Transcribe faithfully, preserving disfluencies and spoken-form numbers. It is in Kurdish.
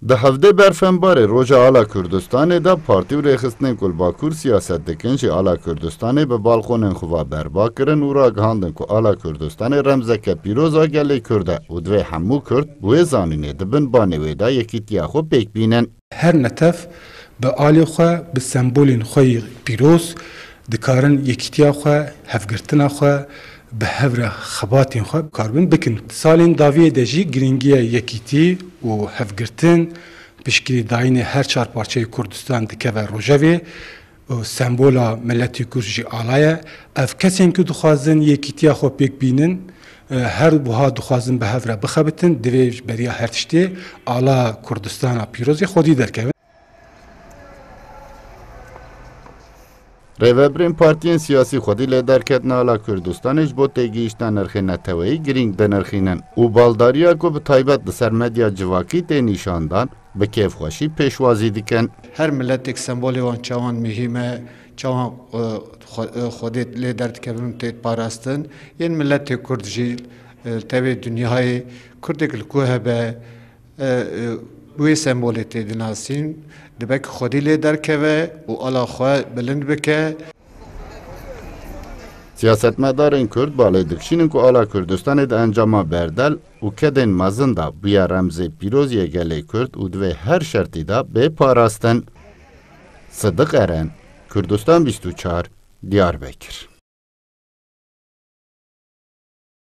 Di hevdê berfembarê Roja Ala Kurdistanê de partî û rêxistinên ku li Bakur siyaset dikin jî Ala Kurdistanê bi balqonên xwe ve berba kirin û ragihandin ku Ala Kurdistanê remzeke pîroz a gelê Kurd e û divê hemû Kurd bi wê zanînê di bin banê wê de yekîtiya xwe pêk bînin. Her netev bi alê xwe, bi sembolên xwe yê pîroz dikarin yekîtiya xwe, hevgirtina xwe, bi hev re xebatên xwe karibin bikin. Salên dawiyê de jî girîngiya yekîtî û hevgirtin, piştgirîdayînê her çar parçeyê Kurdistan dikeve rojevê û sembola miletê Kurd jî ala ye. Ev kesên ku dixwazin yekîtiya xwe pêk bînin, e, her wiha dixwazin bi hev re bixebitin, divê ji beriya her tiştê ala Kurdistana pîrozê xwedî derkevin. Rêvebirên partiyên siyasî xwedî lê derketina ala Kurdistanê ji bo têgihiştina nirxê neteweyî girîng dinirxînin û baldariya ku bi taybet li ser medya civakî tê nîşandan, bi kêfxweşî pêşwazî dikin. Her miletek sembolê wan çawan muhîm e, çawan, e, xwe-, e, xwedê lê derdikevin û tê parastin. Yên miletê Kurd jî, e, li tevê dinyayê Kurdek li ku hebe, e, e, wê sembolê tê dinasîn, dibe ku xwedî lê derkeve û ala xwe bilind bike. Siyasetmedarên Kurd balê dikişînin ku ala Kurdistanê di encama berdel û kedên mezin de bûye remzê pîroz yê gelê Kurd û divê her şertî de bê parastin. Sidiq Eren, Kurdistan bîst û çar, Diyarbekir.